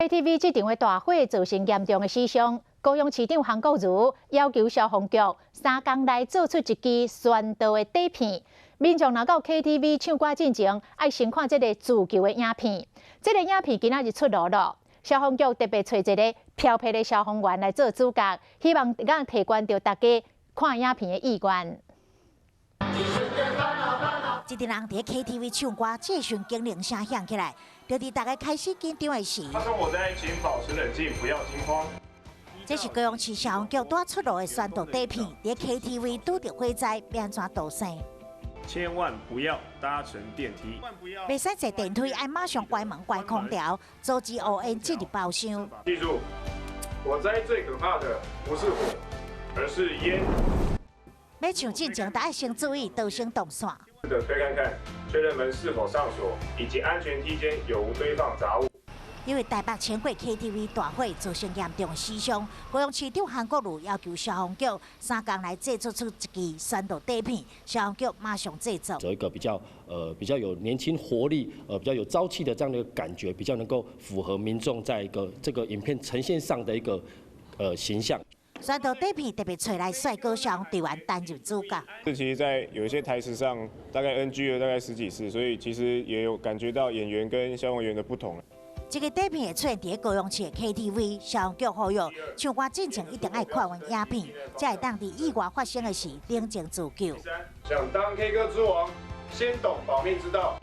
KTV 這場的大火造成嚴重的死傷，高雄市長韓國瑜要求消防局3工內做出一支宣導的短片。民眾若到 KTV 唱歌進前，愛先看這个自救的影片。這个影片今仔日出爐了，消防局特別揣一个飄皮的消防員來做主角，希望會當提懸著大家看影片的意願。這陣人佇 KTV 唱歌，這時警鈴聲響起來，就佇大家開始緊張的時，發生火災，請保持冷靜，不要驚慌。這是高雄市消防局拄出爐的宣導短片，佇 KTV 拄著火災，欲按怎逃生？千萬不要搭乘電梯。袂使坐電梯，愛馬上關門關空調，阻止烏煙進入包廂。記住，火災最可怕的不是火，而是煙。欲唱進前，都愛先注意逃生動線。的推看看，確認門是否上鎖，以及安全梯間有無堆放雜物。因為台北錢櫃 KTV 大火造成嚴重死傷，高雄市長韓國瑜要求消防局3工內製作出一支宣導短片，消防局馬上製作。走一個比較有年輕活力、比較有朝氣的這樣的一個感覺，比較能夠符合民眾在一個這個影片呈現上的一個形象。宣導短片特別揣來帥哥消防隊員擔任主角。這其實，在有一些台詞上，大概 NG 了大概十幾次，所以其實也有感覺到演員跟消防員的不同。這个短片會出現佇高雄市的 KTV，消防局呼籲唱歌進前一定愛看完影片，才會當佇意外發生的時冷靜自救。想當 K 歌之王，先懂保命之道。